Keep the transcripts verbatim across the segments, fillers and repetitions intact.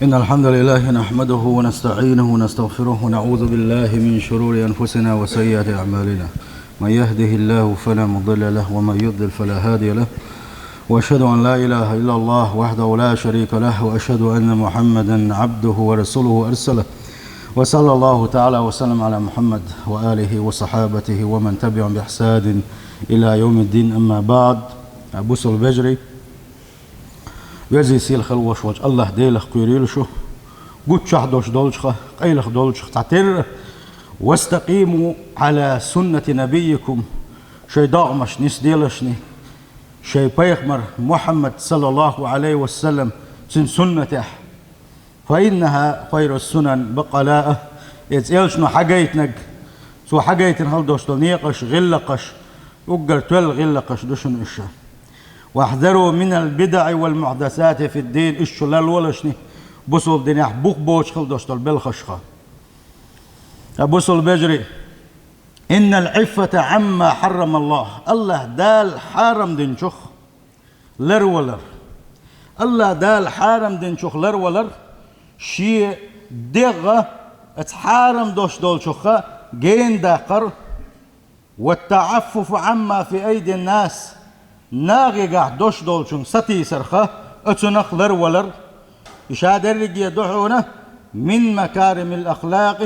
إن الحمد لله نحمده ونستعينه ونستغفره ونعوذ بالله من شرور أنفسنا وسيئات أعمالنا. من يهده الله فلا مضل له ومن يضلل فلا هادي له. وأشهد أن لا إله إلا الله وحده لا شريك له وأشهد أن محمدا عبده ورسوله أرسله. وصلى الله تعالى وسلم على محمد وآله وصحابته ومن تبعهم بإحسان إلى يوم الدين. أما بعد. Бусалба вежарий, Веза-Сийлахь хила волуш волчу АллахӀ-Делах кхоьрийла шу, гуччохь долуш долчух, къайлаха долчух цхьатерра. «واستقيموا على سنة نبيكم», шайн догӀмаш нисделашна, шайн пайхамар Мухьаммад, саллаллаху Ӏалайхи ва саллам, цуьнан суннатехь. «فإنها خير السنن», баккъала а, иза элчано хьагайтинарг, цо хьагайтина хила долуш долу некъаш, гӀиллакхаш, уггар тоьлла гӀиллакхаш ду шуна уьш. «واحذروا من البدع والمحدثات في الدين», уьш чу ларлолашна, бусалба динехь бух боцуш хила долуш долу белхашха. Ткъа бусалба вежарий, «إن العفة عما حرم الله», АллахӀ-Дала хьарам динчух ларвалар. АллахӀ-Дала хьарам динчух ларвалар, шен дегӀ оцу хьарам долуш долчух гена даккхар, «والتعفف عما في أيدي الناس», нахе гахь долуш долчуьнга сатийсарх, оцунах ларвалар. И ша дерриге ду хьуна «من مكارم الأخلاق»,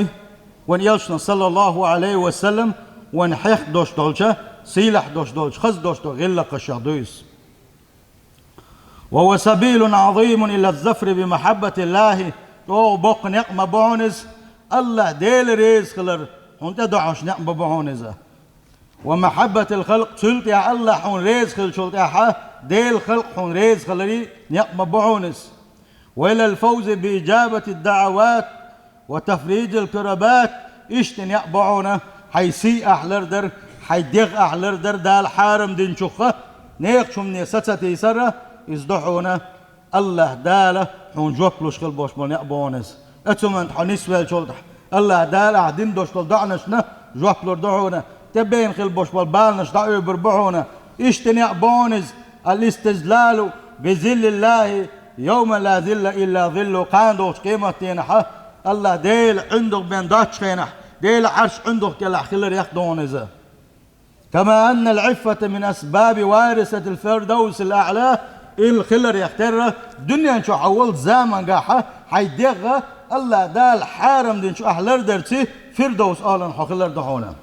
вайн элчано, саллаллаху Ӏалайхи ва саллам, вайна хьехна долуш долчу, сийлахь долуш долчу, хаза долуш долу гӀиллакхашех ду иза. «وهو سبيل عظيم إلى الظفر بمحبة الله», чӀогӀа боккха некъ ма бу хьуна иза, АллахӀ-Дела реза хилар хьуна тӀедогӀуш некъ ма бу хьуна иза. «ومحبة الخلق», цул тӀаьхьа АллахӀ хьуна реза хиллачул тӀаьхьа, Делан халкъ хьуна реза хиларе некъ ма бу хьуна иза. «وإلى الفوز بإجابة الدعوات وتفريج الكربات», иштта некъ бу хьуна, хьайн сий ахь лардар, хьайн дегӀ ахь лардар Дала хьарам динчух, нехан хӀумане са ца тийсар, иза ду хьуна, АллахӀ-Дала хьуна жоп луш хила болуш болу некъ бу хьуна иза. Оцу хӀуманна хьо нисвеллачул тӀаьхьа, АллахӀ-Дала ахь дина долуш долу доӀанашна жоп лур ду хьуна, тӀебеана хила болуш болу баланаш дӀаоьбур бу хьуна. Иштта некъ бу хьуна иза: «الاستظلال بظل الله يوم لا ظل إلا ظله», кхана долчу къематдийнахь АллахӀ-Делан ӀиндагӀ бен доцучу хенахь, Делан Ӏарш ӀиндагӀ кӀелахь хилар яхь ду хьуна иза. «كما أن العفة من أسباب ورثة الفردوس الأعلى», и хиларех терра, дуьнен чохь хьо волу замангахь хьайн дегӀ АллахӀ-Дала хьарам динчу ахь лардарца, Фирдовс олан хьо хилар ду хьуна.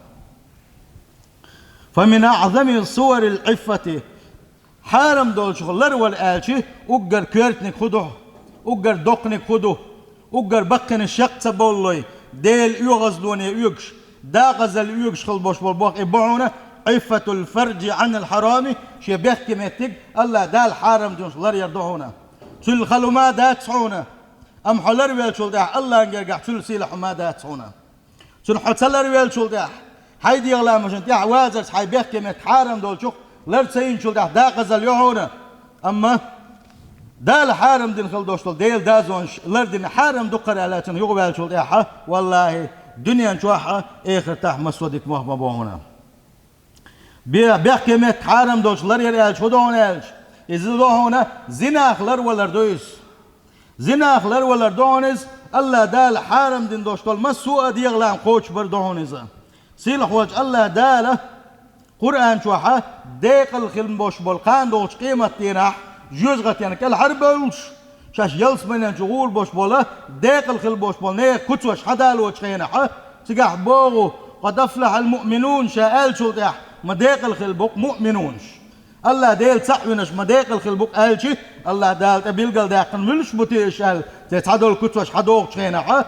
«فمن أعظم صور العفة», хьарам долчух ларвала аьлча, уггар коьртаниг хӀун ду, уггар доккханиг хӀун ду, уггар баккхина шек ца бовллой, Делан оьгӀазлоне оьгуш, декъазалла оьгуш хила болуш болу боху и бу хьуна: «عفة الفرج عن الحرام», шен бехке меттиг АллахӀ-Дала хьарам динчух ларъяр ду хьуна. Цул хала хӀума дац хьуна, амма хьо ларвеллачул тӀаьхьа АллахӀан гергахь цул сийлахь хӀума дац хьуна. Цунна хьо ца ларвеллачул тӀаьхьа, хьайн дегӀан ламазна тӀехь вазарца хьайн бехке меттиг хьарам долчух лар ца йинчул тӀаьхьа декъазалла ю хьуна. Амма Дала хьарам дина хила долуш долу Делан дозанаш лардина хьарам ду-кх хӀара аьлла цунна юхаваьллачул тӀаьхьа, валлахӀи, дуьнен чохь а, эхартахь а массо а дика мох ма бу хьуна. Бе-, бехке меттиг хьарам долчух ларъяр аьлча хӀун ду хьуна аьлча, иза ду хьуна зинах ларвалар ду иза. Зинах ларвалар ду хьуна иза, АллахӀ-Дала хьарам дина долуш долу массо а дегӀан лам кхочушбар ду хьуна иза. Сийлахь волчу АллахӀ-Дала Къуръан чохь декъала хила болуш болу кхана долчу къематдийнахь жоьжахатина кӀелхьарбевллаш, шаьш ялсаманин чу гӀур болуш болу, декъала хила болуш болу нехан куцаш хьадалочу хенахь, цигахь боху: «قد أفلح المؤمنون», ша аьллачул тӀаьхьа, ма декъала хила бу-кх муъминунаш. АллахӀ-Дела цхьаъ винарш ма декъала хила бу-кх аьлча, АллахӀ-Дала тӀе билгалдаьккхина муьлш бу те уьш аьлла, церан цхьадолу куцаш хьадогӀучу хенахь,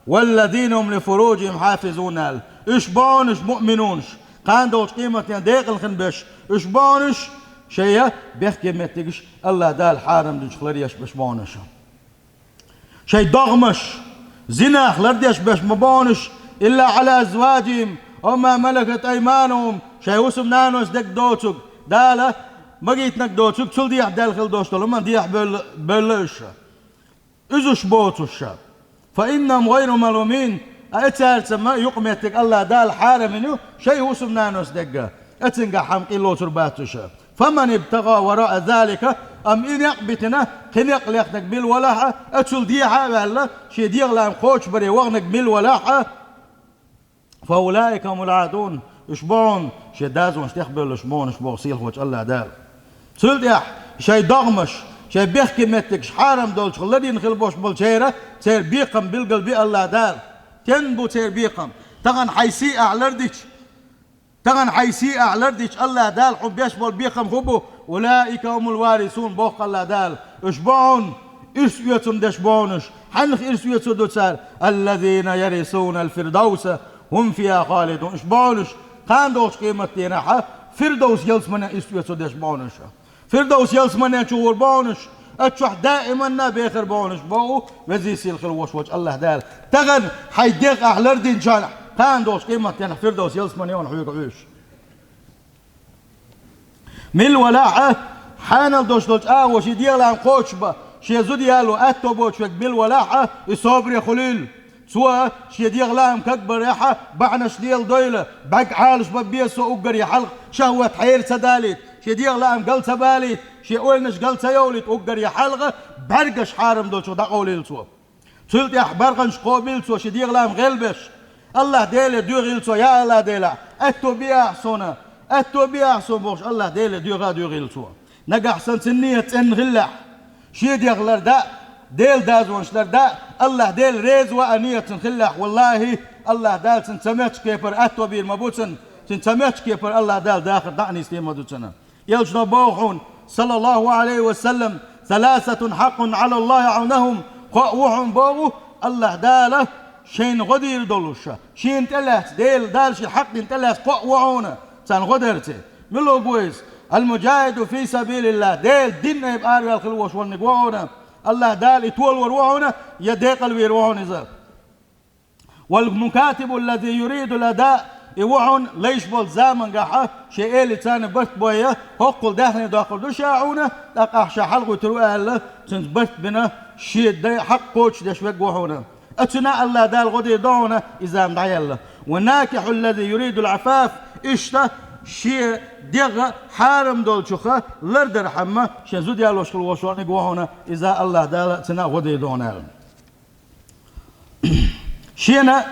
«والذين هم لفروجهم حافظون», аьлла. Уьш бу хьуна уьш муъминунаш, кхана долчу къематдийнахь декъала хин берш, уьш бу хьуна уьш шайн бехке меттигаш АллахӀ-Дала хьарам динчух ларъеш берш бу хьуна уьш. Шайн догӀмаш зинах лардеш берш ма бу хьуна уьш, «إلا على أزواجهم أو ما ملكت أيمانهم», шайн хӀусамнанас дерг доцург, Дала магийтинарг доцург, цул дехьа даьлла хила долуш долу хӀума дехьа бевлла, бевлла уьш. Уьзуш боцуш ша. «فإنهم غير ملومين», а и цаьрца ма юкъаметтиг АллахӀ-Дала хьарам йина ю шайн хӀусамнанас дерг, а цуьнгахь хӀума къиллоцур бац уьш. «فمن ابتغى وراء ذلك», Амма и некъ битина, кхин некъ лехнарг мила валахь а, оцул дехьа а ваьлла, шен дегӀа лаам кхочушбаре вахнарг мила валахь а, فأولئك هم العادون, уьш бу хьуна шен дозанаш тӀехбевлларш, бу хьуна уьш, боху сийлахьчу АллахӀ Дала. Цул тӀаьхьа шайн догӀмаш, шайн бехке меттигаш хьарам долчух ладийна хила болуш болчеран, церан бекхам билгалби АллахӀ Дала. Стенна бу церан бекхам? Тахана хьайн сий ахь лардича, тахана хьайн сий ахь лардича, АллахӀ Дала хьуна беш болу бекхам хӀун бу? أولئك هم الوارثون, боху АллахӀ Дала. Уьш бу хьуна ирс оьцун деш, бу хьуна уьш. Хьаннах ирс оьцур ду цара? الذين يرثون الفردوس هم فيها خالدون. Уьш бу хьуна уьш, кхана долчу къематдийнахь Фирдовс ялсаманин ирс оьцур деш бу хьуна уьш. Фирдовс ялсаманин чу гӀур бу хьуна уьш. Оцу чохь даиманна бехар бу хьуна уьш, боху веза-сийлахь хила волчу АллахӀ Дала. Тахана хьайн дегӀ ахь лардинчарна, кхана долчу къематдийнахь Фирдовс ялсамани ю хьуна хьоьга Ӏуьйсуш. Мила валахь а, хьанал долуш долчу агӀор шен дегӀа лаам кхочушбан, шен зуда яло аьтто боцуш верг мила валахь а, и собаре хуьлийла. Цо шен дегӀа лаам кагбарехь а бахьанаш леладойла, бӀаьрг Ӏалашбан беза со уггаре хьалха, шахӀват хьера ца далийта, шен дегӀа лаам гал ца балийта, шен ойланаш гал ца йовлийта уггаре хьалха, бӀаьргаш хьарам долчух дӀакъовлийла цо. Цул тӀаьхьа баркъанаш кхобийла цо шен дегӀа лаам гӀелбеш. АллахӀ Деле доьгӀийла цо: «Я АллахӀ Дела, аьтто бе ахь суна, аьтто бе ахь суна», — бохуш, АллахӀ Деле доьгӀа а доьгӀийла цо. Нагахь санна цуьнан нийят цӀена хиллехь, шен дегӀ лардан а, Делан дозанаш лардан а АллахӀ Дела реза ван нийят цуьнан хиллехь, валлахӀи, АллахӀ Дала цуьнан цхьа меттачу кепара аьтто бийр ма бу цунна, цуьнан цхьа меттачу кепара АллахӀ Дала дахар дӀа а нисдийр ма ду цунна. Элчано боху хьуна, саллаллаху Ӏалайхи ва саллам: «ثلاثة حق على الله عونهم». Кхоъ ву хьуна боху, АллахӀ Дала шайна гӀо дийр долуш, шена тӀелаьцна, Дела, Дала шен хьакъ дина тӀелаьцна кхоъ ву хьуна, царна гӀо дарца. Мила бу иза? «المجاهد في سبيل الله», Делан дин айба араваьлла хила волуш верг ву хьуна. АллахӀ Дала и толор ву хьуна, я декъалвийр ву хьуна иза. «والمكاتب الذي يريد الأداء», и ву хьуна лайш болчу заманчохь шен элица барт бой, хӀоккхул даьхни доккхур ду ша хьуна, тӀаккха ахь ша хьалагӀуьттур ву аьлла, цуьнца барт бина, шен дай хьакъ кхочушдеш верг ву хьуна. Оцунна АллахӀ Дала гӀо дийр ду хьуна, и зама дӀаяьлла. «والناكح الذي يريد العفاف», иштта шен дегӀ хьарам долчух лардархьама, шен зуда ялош хила волуш верг ву хьуна, иза АллахӀ Дала цунна гӀо дийр ду хьуна аьлла. Шена,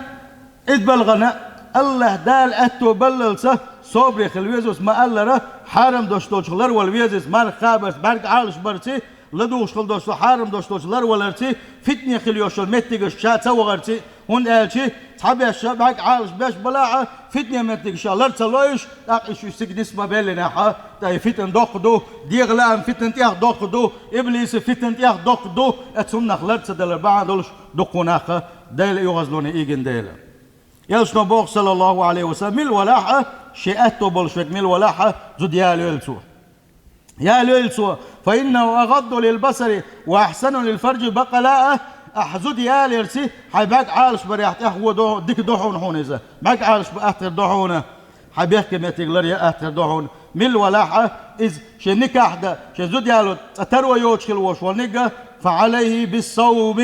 иза балхана, АллахӀ Дала аьтто баллалца, собаре хила веза иза, ма-аллара, хьарам долуш долчух ларвала веза иза, марха кхабарца, бӀаьрг Ӏалашбарций, ладугӀуш хила долуш, хьарам долуш долчух ларваларций, фитне хила йолуш йолу меттигаш ша ца вахарций, хӀунда аьлча цхьаберш бӀаьрг Ӏалашбеш балахь а, фитне меттигаш ша лар ца лойуш, тӀаккха и шуьш цига нисма беллинехь а, тӀаккха и фитна доккха ду, дегӀа лаам фитна тӀех доккха ду, иблиса фитна тӀех доккха ду, оцу хӀуманах лар ца далар бахьана долуш дуккха нах а Дела оьгӀазлоне ийгина дела. Элчано боху, саллаллаху Ӏалайхи ва саллам, мила валахь а, шен аьтто болуш верг мила валахь а, зуда ялайойла цо. Ялайойла цо, «فإنه أغض للبصر وأحصن للفرج», баккъала а, ахь зуда ялайарций, хьайн бӀаьрг Ӏалашбарехь тӀехвоьду, дика ду хьуна хьуна иза. БӀаьрг Ӏалашбан аттар ду хьуна, хьайн бехке меттиг ларъян аттар ду хьуна. Мила валахь а, иза шен никахь дан, шен зуда яло цкъа таро йоцуш хила волуш верг, «فعليه بالصوم»,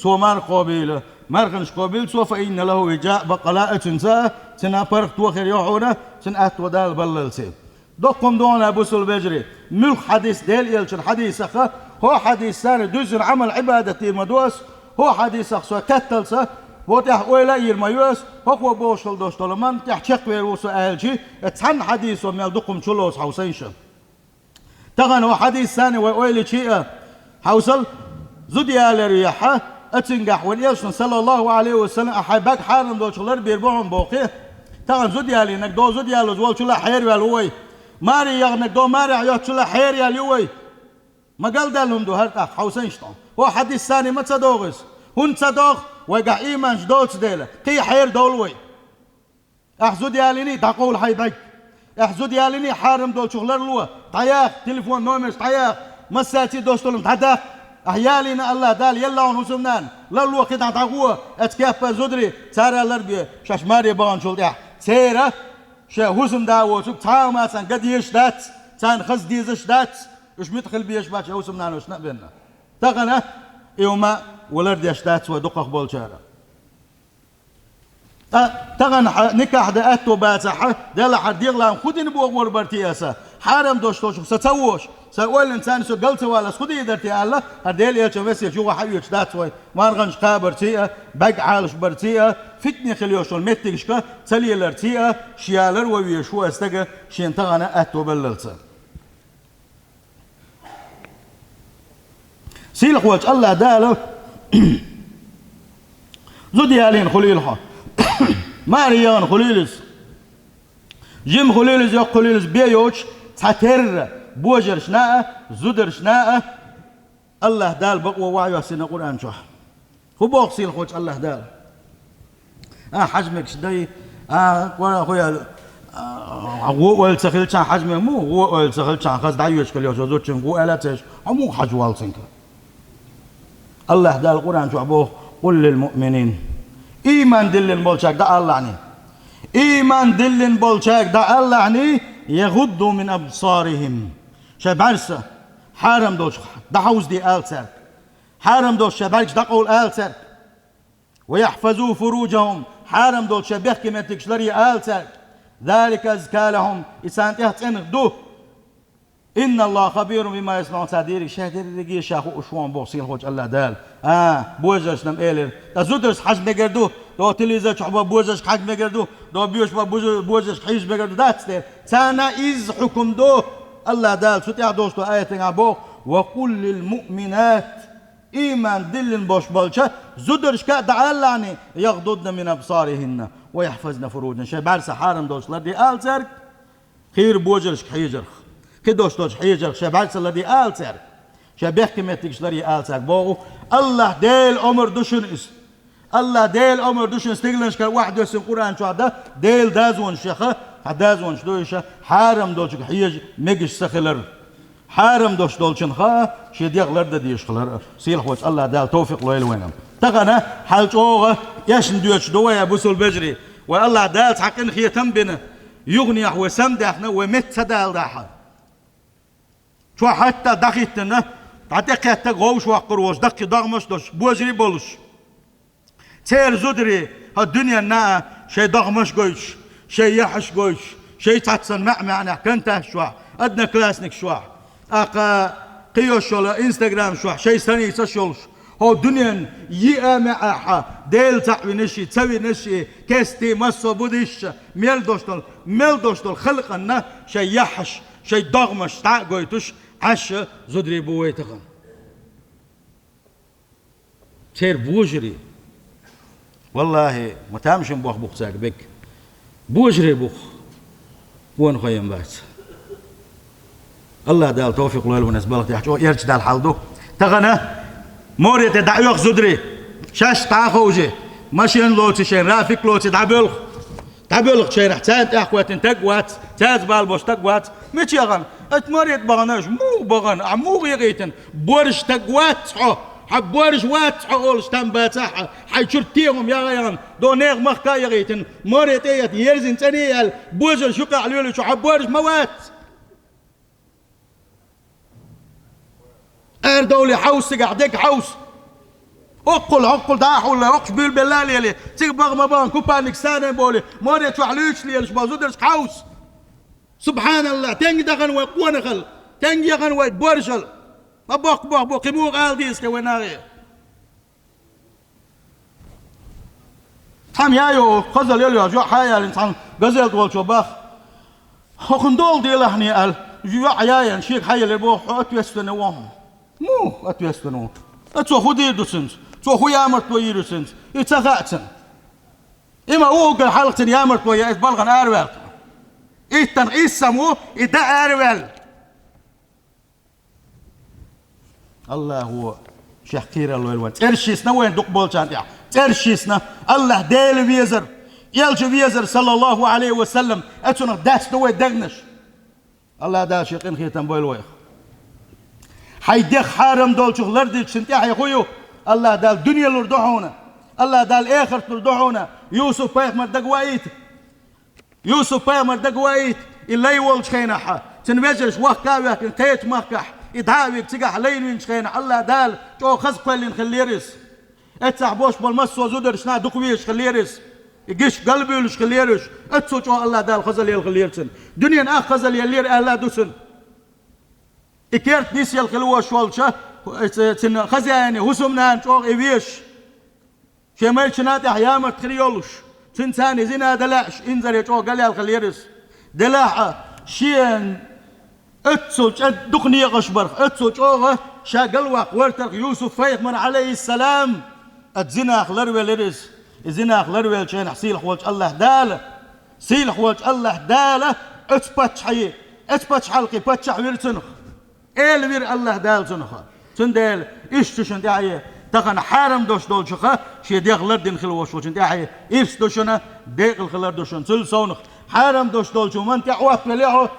цо марха кхобийла. Марханаш кхобийла цо, «فإن له وجاء», баккъала а цуьнца, цуьнан паргӀато хир ю хьуна, цуьнан аьтто Дала баллалций. Доккха хӀума ду хьуна, бусалба вежарий, муьлхха хьадис Делан элчан хьадисах, хӀокху хьадисана дуьззина Ӏамал-Ӏибадат дийр ма ду ас, хӀокху хьадисах со кхетталца, хӀокху тӀехь ойла а йийр ма ю ас, хӀокхо бохуш хила долуш долу ман тӀехь чекхвер ву со аьлчи, цхьана хьадисо мел дукха хӀума чулоцу хьовсийша. Тахана хӀокху хьадисана вай ойла йичи а, хьовсал, зуда ялар яхьа, а цуьнгахь вайн элчано, саллаллаху Ӏалайхи ва саллам, ахь хьайн бӀаьрг хьарам долчух ларбийр бу хьуна боху. Тахана зуда ялийнарг дов зуда ялоза волчул а хьераваьлла ву вай. Маре яханарг дов марехь йоцчул а хьераваьлла ю вай. Ма галдаьлла хӀума ду хӀара тӀаккха, хьовсийша тхьо. ХӀокху хьадисана ма ца догӀу иза. ХӀунда ца догӀу? Вайгахь ийманаш доцу дела, кхин хьерадовлу вай. Ахь зуда ялийний, дӀакъовла хьайн бӀаьрг. Ахь зуда ялийний, хьарам долчух ларло, дӀаяха, телефон номерш дӀаяха, массаьрций долуш долу хӀума дӀадаккха. Ахь ялийна, АллахӀ Дала елла хьуна хӀусамнана, ларло кхидӀа дӀагӀо, оцу кеппара зударий, цара ларбе шаьш маре баханчул тӀаьхьа. Церан шайн хӀусамда а воцург цхьа а хӀума царна ган дезаш дац, царна хаза дезаш дац, уьш муьтӀахь хила безаш бац шайн хӀусамнаношна а бен. Тахана и хӀума валар деш дац вай дукхах болчара. Ткъа тахана хьан никахь дан аьтто бацахь, делахь хьан дегӀа лаам хӀун дина бохур бара те аса? Хьарам долуш долчух со ца вош, сан ойланца царна со гал ца валлалц хӀун дийр дара те аьлла, хӀара Делан элчан весет юха хьаоьцуш дац вай, марханаш кхабарций а, бӀаьрг Ӏалашбарций а, фитне хила йолуш йолу меттигашка ца леларций а, ша ялар ван везаш ву аса стага шена тахана аьтто беллалца. Сийлахьволчу АллахӀ Дала зуда ялийна хуьлийла хьо. Маре яхана хуьлийла иза. Жима хуьлийла иза, йоккха хуьлийла иза, бен йоцуш цхьатерра божаршна а, зударшна а АллахӀ Дала бакъо вахьайоьссина Къуръан чохь. ХӀун боху сийлахьволчу АллахӀ Дала? А, хьажа мегаш дай, а, къора хуьял, а, гӀо ойла ца хилчахьана хьажа мега, муха гӀо ойла ца хилчахьана хаза дӀайоьшуш хила йолчу зудчуьнга гӀо аьлла ца еш, хьо муха хьажа воллу цуьнга? АллахӀ Дала Къуръан чохь боху: «Къул лил муъминин». Ийман диллина болчаьрга дӀааллахьний. Ийман диллина болчаьрга дӀааллахьний, «ягӀудду мин абсарихим». Шайн бӀаьрса хьарам долчух дӀахьовзаде ала цаьрга. Хьарам долуш шайн бӀаьргаш дӀакъовла ала цаьрга. «Ва яхьфазу фуруджахум», хьарам долчу шайн бехке меттигаш ларъе ала цаьрга. «Залика азка лахум», и царна тӀехь цӀенгӀа ду. «Инна Аллаха хабирун бима яснаун», цара дийриг ша дерриге ша хууш ву боху сийлахьволчу АллахӀ Дала. А, божаршна-м элира: «Ткъа зударшка хьажа мегар ду, до телевизор чохь бо божаршка хьажа мегар ду, до боьш бо бужу-, божаршка хьийжа мегар ду, дац те?» Царна изза хьукум ду. АллахӀ Дала цу тӀехь долуш долу аятехь боху: «Ва къул лил муъминат». Ийман диллина бош болча зударшка а дӀааллахьний: «ЯгӀдудна мин абсарихинна ва яхьфазна фуруджан». Шайн бӀаьрса хьарам долчух ларъе ала цаьрга, кхийра божаршка хьежарх, кхидолуш долчу хьежарх шайн бӀаьрса ларъе ала цаьрга, шайн бехке меттигаш ларъе ала цаьрга боху. АллахӀ Делан омра ду шуна иза. АллахӀ Делан омра ду шуна стигланашкара охьадоьссина Къуръан чохь дан, Делан дозанаш яха, хьан дозанаш ду иша, хьарам долчуьнга хьежа мегаш ца хилар. Хьарам долуш долчун хаа, шен дегӀ лардан дезаш хилар а. Сийлахьволчу АллахӀ Дала тавфикъ лойла вайна. Тахана хьал чӀогӀа эшна доьдуш ду вай, бусулба вежарий. Вай АллахӀ Дала цхьа къинхетам а бина, юханехьа вай самадаьхна, вай метта ца даладахьа. Чохь хӀатта дӀахӀиттина, дӀа тӀекхеттаг вовшахвоккхур волуш, даккхий догӀмаш а долуш, божарий а болуш. Церан зударий хӀокху дуьненна а шайн догӀмаш гойтуш, шайн яхьаш гойтуш, шайн цхьаццанна маьӀ-маьӀнехь контакташ чохь, одноклассникаш чохь, тӀаккха кхин йолуш йолу инстаграмаш чохь шайн страницаш йолуш, хӀокху дуьненна йиъ а маьӀехьа, Дела цхьаъ винарш а, ца винарш а, кестий, массо а буддисташ а, мел долуш долу, мел долуш долу халкъанна шайн яхьаш, шайн догӀмаш дӀа а гойтуш, Ӏаш а зударий бу вай тахана. Церан божарий. Валлахи, ма тамашийна бох бу-кх цаьрга бегга. Божарий бу-кх. Вон хоем бац. АллахӀ Дала тавфикъ лойла вайна, аса балха тӀехь чӀогӀа эрча Далла хьал ду. Тахана море тӀе дӀаоьху зударий. Шаьш дӀа а ховший, машина лоций шайна, рафик лоций дӀабоьлху. ДӀабоьлхучу шайнахь царна тӀехь хӀоьттина стаг вац, цаьрца бала болуш стаг вац. Мича яхана? Аса море тӀе бахана аш, муха бахана? Ахьа муха яхийтина? Борша стаг вац хьо. Хьан борша вац хьо олуш там бацахь а, хьайн чурт техума яха а яхана, до нехан махка а яхийтина, море тӀе а етта, ерзина цӀанъе а яьлла, божарша юкъахь лелийча, хьан борша ма вац. Арадовлий хьовса цигахь, дега хьовса. Оккхул, хӀоккхул дӀа а хьулла, оккхуш буьйлабелла а лелий, цига баха ма бахана, купальник санна а болий, море чохь луьйчуш лелаш болу зударшка хьовса. СубхьаналлахӀ, тенга дахана вай къонахалла, тенга яхана вай боршалла. Ма боккха боху бу, кхин муха ала деза те вай нахе? Цхьамма яйо, хазал ял йош, йоӀ хьаяллина цхьамма газелта волчо бах. ХӀокхунна долу делахьне аьлла, йоӀ яйна шега хьаелира боху, хьо ответственный ву хьуна. Муха ответственный ву? Ткъа цо хӀун дийр ду цуьнца? Цо хӀун ямартло йийр ю цуьнца? И ца хаьа цунна. И ма уггар хьалха цуьнан ямартло ян иза балхана араваьлла. Иттанах иссам ву, и дан араваьлла. АллахӀо шех кхийралла лойла вайн. ЦӀераш йисна вайн дукха болчарна тӀехь. ЦӀераш йисна. АллахӀ Дела везар, Элча везар, саллаллаху Ӏалайхи ва саллам, оцунах даьсна вай дегнаш. АллахӀ Дала шен къинхетам бойла вайх. Хьайн дегӀ хьарам долчух лардичун тӀаьхье хӀун ю? АллахӀ Дала дуьне лур ду хьуна. АллахӀ Дала эхарт лур ду хьуна. Юсуп-пайхамар дагаваийта. Юсуп-пайхамар дагаваийта, и лай волчу хенахь, цуьнан вежарш вахка а ваьккхина кхечу махкахь, и дӀа а вига цигахь лайна винчу хенахь, АллахӀ Дала чӀогӀа хаза кхоьллина хиллера иза. Эццахь бош болу массо а зударшна дукха везаш хиллера иза. И гиш галбуьйлуш хилла яра уьш, оццул чӀогӀа АллахӀ Дала хазалла елла хилла яра цунна. Дуьненан ах хазалла елла яра аьлла а ду цунна. И керта нисъелла хилла волуш волча, цуьнан хозяина, хӀусамнана чӀогӀа и везаш. Шен майрачунна тӀехь ямарт хир йолуш, цуьнца цхьаьна зина дан лаьаш, инзаре чӀогӀа галъяьлла хилла яра иза. Делахь а, шена оццул чӀогӀа дукха некъаш барх, оццул чӀогӀа ша галваккха вартарх Юсуп-пайхамар, Ӏалайхиссалам, оцу зинах ларвелира иза. И зинах ларвеллачу хенахь сийлахь волчу АллахӀ Дала, сийлахь волчу АллахӀ Дала оцу паччахье, оцу пачхьалкхе паччахь вира цунах. Эла вира АллахӀ Дала цунах. Цундела иштта ду шуна тӀаьхье, тахана хьарам долуш долчуха шен дегӀ лардина хилла волуш волчун тӀаьхье ирс ду шуна, декъала хилар ду шуна. Цул совнаха хьарам долуш долчу хӀуманна тӀе Ӏоттавелла хьо,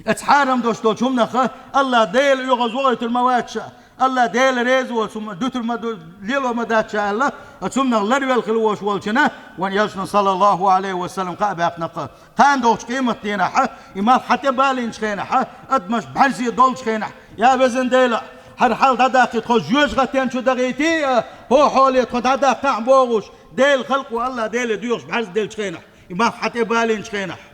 оцу хьарам долуш долчу хӀуманах АллахӀ Дела оьгӀаз вахийтур ма вац ша, АллахӀ Дела реза воцу хӀума дуьтур ма ду, лело ма дац ша аьлла, оцу хӀуманах ларвелла хилла волуш волчунна, вайн элчано, саллаллахӀу Ӏалайхи ва саллам, кхаъ баьккхина-кх. Кхана долчу къематдийнахь, и малх хьан тӀе балийначу хенахь, адамаш бӀаьрзе долчу хенахь: «Я Везан Дела, хӀара хьал дӀадаккхий, тхо жоьжахатен чу дахийтий, хӀокху хьоле тхо дӀадаккхахьа», — бохуш, Делан халкъо АллахӀ Деле доьхуш бӀаьрзе деллачу хенахь, и малх хьан тӀе балийначу хенахь,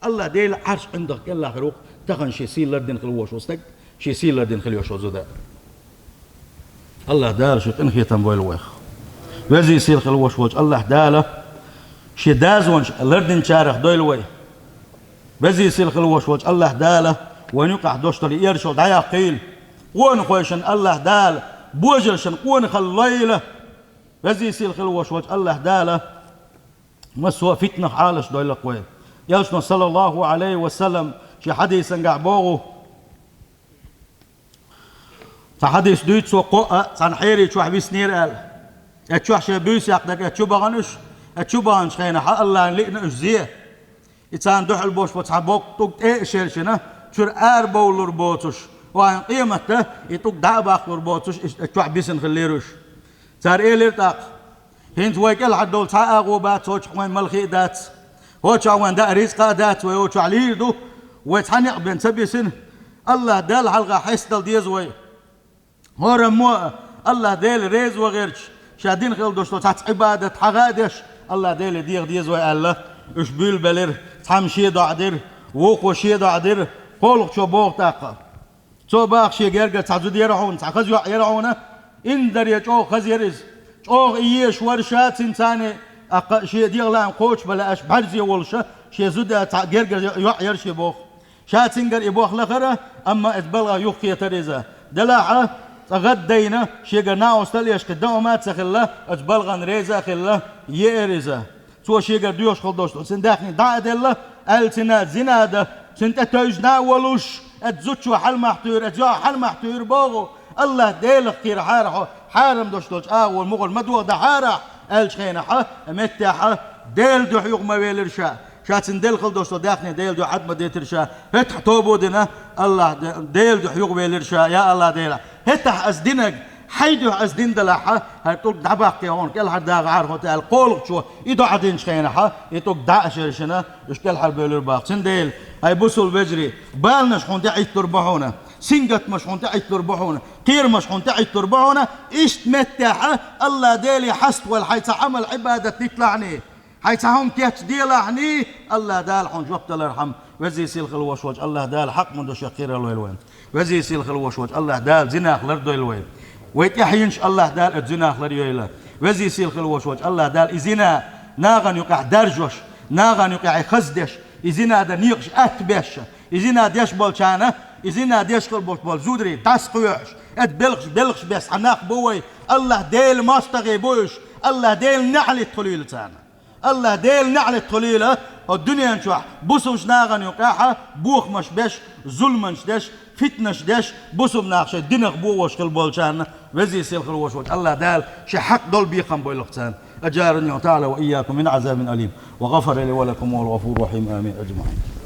АллахӀ Дела Ӏарш ӀиндагӀ кӀелахь хир ву-кх, тахана шен сий лардина хилла волуш волу стаг, шен сий лардина хилла йолуш волу зуда. АллахӀ Дала шен къинхетам бойла вайх. Везий-сийлахь хилла волуш волчу АллахӀ Дала шен дозанаш лардинчарах дойла вай. Везий-сийлахь хилла волуш волчу АллахӀ Дала вайн юкъахь долуш долу и эршалла дӀаяккхийла. Къонахойшна АллахӀ Дала божаршна къонахалла лойла. Везий-сийлахь хилла волуш волчу АллахӀ Дала массо а фитнах Ӏалашдойла-кх вай. Элчано, саллаллахӀу Ӏалайхи ва саллам, шен хьадисангахь боху, цхьа хьадис дуьйцу цо, кхоъ а цхьана хьерий чохь виснера аьлла. Эцу чохь шайн буьйса яккхинарг эцу чу бахана уьш, эцу чу баханчу хенахь АллахӀна лиъна уьш зе. И царна дуьхьал болуш бу цхьа боккха тӀулг тӀе а шершина, чуьра арабовлалур боцуш, вайн къематда и тӀулг дӀа а баккхалур боцуш, иштта эцу чохь бисина хиллера уьш. Цара элира тӀаккха: «ХӀинца вай кӀелхьардовла цхьа а агӀо бац, хӀокху чохь вайн малхе а дац, хӀокху чохь вайн даа рицкъа а дац, вай хӀокху чохь лийр ду, вай цхьа некъ бен ца бисина, АллахӀ Далла хьалха хьестадала деза вай». ХӀораммо а АллахӀ Дела реза ван гӀерташ, ша дина хилла долуш долу цхьацца Ӏибадат хьагӀа а деш, АллахӀ Деле деха деза вай аьлла, уьш буьйлабелира, цхьамма шен доӀа дира, вукхо шен доӀа дира, кхоалгӀачо боху тӀаккха. Цо баха шен гергара цхьа зуда яра хьуна, цхьа хаза йоӀ яра хьуна, инзаре чӀогӀа хаза яра иза. ЧӀогӀа и езаш вара ша, цуьнан царна, тӀаккха шен дегӀан лаам кхочушбан лаьаш бӀаьрзе волуша, шен зуда цхьа гергара йоӀ яра шен боху. Ша цуьнгара и боху лахара, амма оцу балхах юхакхетара иза. Делахь а, цкъа гӀаддайна, шегара накъостал а еш кхин дан хӀума а ца хилла, оцу балхана реза а хилла, еара иза. Цо шегара доьхуш хилла долуш долу цуьнан даьхни дӀа а делла, аьлла цуьнан зина дан, цуьнан тӀе тевжина а волуш, оцу зудчо хьаламахь туьйра, оцу йоӀа хьаламахь туьйра боху, АллахӀ Делах кхерахьара хьо, хьарам долуш долчу агӀор мугӀар ма дохадахьара, аьллачу хенахь, меттехь Делан дуьхьа юха ма велира ша. Ша цуьнан делла хилла долуш долу даьхни Делан дуьхьа Ӏад ма дитира ша. ХӀетахь тоба а дина, АллахӀ Де-, Делан дуьхьа юха велира ша, я АллахӀ Дела, хӀетахь ас динарг хьайн дуьхьа ас дина далахь, хӀара тӀулг дӀабаккхий хьуна, кӀелхьардагӀахьара хьо аьлла, кхоалгӀачо и доӀа динчу хенахь, и тӀулг дӀа а шершина, уьш кӀелхьарбевлира боху. Цундела, хӀай бусалба вежарий, баланаш хьуна тӀеӀитталур бу хьуна, сингаттамаш хьуна тӀеӀитталур бу хьуна, кхерамаш хьуна тӀеӀитталур бу хьуна, иштта меттехь АллахӀ Деле хьаставала хьайн цхьа Ӏамал, Ӏибадат диталахьний, хьайн цхьа хӀума кечделахьний, АллахӀ Дала хьуна жоп далархьама, везий-сийлахь хилла волуш волчу АллахӀ Дала хьакъ ма ду шен кхерар лойла вайна. Везий-сийлахь хилла волуш волчу АллахӀ Дала зинах лардойла вай. Вай тӀаьхьенаш АллахӀ Дала оцу зинах ларйойла. Везий-сийлахь хилла волуш волчу АллахӀ Дала и зина нахана юкъахь даржош, нахана юкъахь и хаздеш, и зина дан некъаш атта беш, и зина деш болчарна, и зина деш хилла болуш болу зударий дӀасакхоьхьуш, оцу белхаш, белхаш беш цхьа нах бу вай, АллахӀ Делан мостагӀий бу уьш, АллахӀ Делан неӀалт хуьлийла царна. АллахӀ Делан неӀалт хуьлийла хӀокху дуьнен чохь бусалба нахана юкъахь бохамаш беш, зуламаш деш, фитнаш деш, бусалба нах шайн динах бохош хилла болчарна, везий-сийлахь хилла волуш волчу АллахӀ Дала шен хьакъ долу бекхам бойла-кх царна. أجارني الله تعالى وإياكم من عذاب أليم، وغفر لي ولكم، وهو الغفور الرحيم. آمين أجمعين.